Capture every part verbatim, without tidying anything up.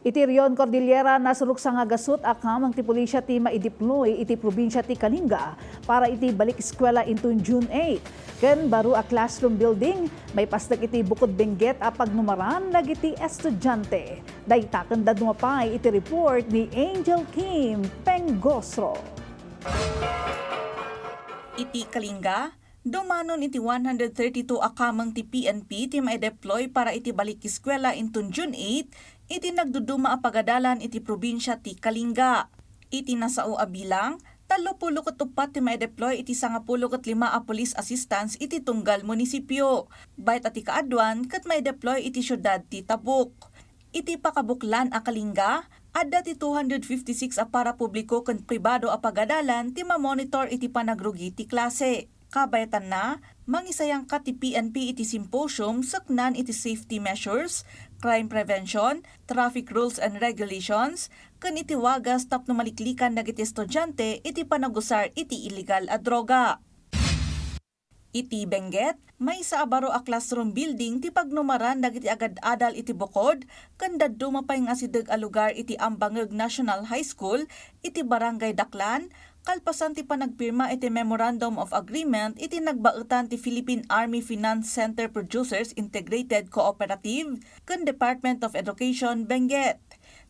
Iti Rion Cordillera, nasurok sangagasut a kameng ti pulisya ti maideploy iti probinsia ti Kalinga para iti balik eskwela inton June eight. Ken baro a classroom building, maipasnek iti Bukod Benguet a pagnumaran dagiti estudiante. Dayta ken dadduma pay iti report ni Angel Kim Pengosro. Iti Kalinga, dumanon iti one hundred thirty-two a kameng ti P N P ti maideploy para iti balik eskwela inton June eight, iti nagduduma a pagadalan iti probinsia ti Kalinga. Iti nasao a bilang, tallopulo ket uppat ti maideploy iti sangapulo ket lima a police assistance iti tunggal munisipio. Bayat a ti kaaduan ket maideploy iti siudad ti Tabuk. Iti pakabuklan a Kalinga, adda ti two hundred fifty-six a parapubliko ken pribado a pagadalan ti mamonitor iti panagrugi ti klase. Kabayatanna, mangisayangka ti P N P iti symposium saknaan iti safety measures, crime prevention, traffic rules and regulations, ken iti wagas tapno maliklikan dagiti estudiante iti panagusar iti illegal a droga. Iti Benguet, maysa a baro a classroom building ti pagnumaran dagiti agad-adal iti bukod ken dadduma pay nga asideg a lugar iti Ambangeg National High School iti Barangay Daklan, kalpasan ti panagpirma iti Memorandum of Agreement iti nagbaetan ti Philippine Army Finance Center Producers Integrated Cooperative ken Department of Education, Benguet.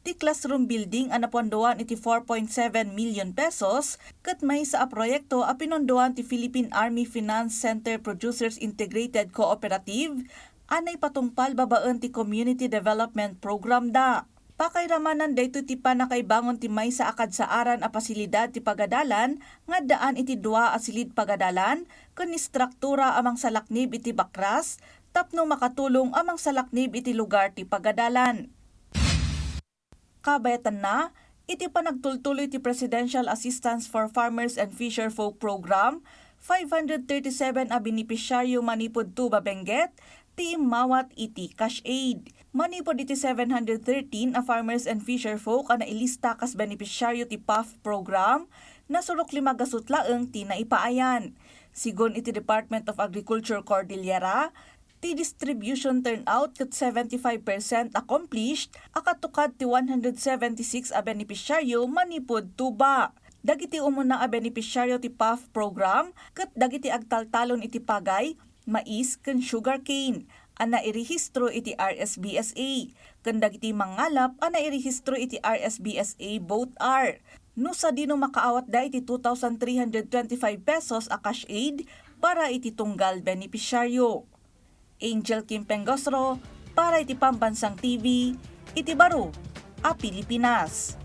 Ti classroom building a napuandoan iti four point seven million pesos ket maysa a proyekto a pinondoan ti Philippine Army Finance Center Producers Integrated Cooperative a naipatungpal babaen ti Community Development Program da. Pakairamanan daytoy ti pannakaibangon ti maysa a kadsaaran a pasilidad ti pagadalan nga addaan iti dua a silid pagadalan ken istruktura a mangsalaknib iti bakras tapno makatulong a mangsalaknib iti lugar ti pagadalan. Kabayatanna, iti panagtultuloy ti Presidential Assistance for Farmers and Fisherfolk Program, five hundred thirty-seven a benepisyaryo manipud Tuba, Benguet ti immawat iti cash aid. Manipud iti seven hundred thirteen a farmers and fisherfolk a nailista kas benepisyaryo ti PAF program, nasurok lima gasut laeng ti naipaayan. Sigun iti Department of Agriculture Cordillera, ti distribution turnout ket seventy-five percent accomplished a katukad ti one hundred seventy-six a benepisyaryo manipud Tuba. Dagiti umuna a benepisyaryo ti PAF program ket dagiti agtaltalon iti pagay, mais, ken sugarcane a nairehistro iti R S B S A, ken dagiti mangngalap a nairehistro iti R S B S A Boat R. No sadino makaawatda iti two thousand three hundred twenty-five pesos a cash aid para iti tunggal benepisyaryo. Angel Kim Pengosro para iti Pambansang T V, iti baro a Pilipinas.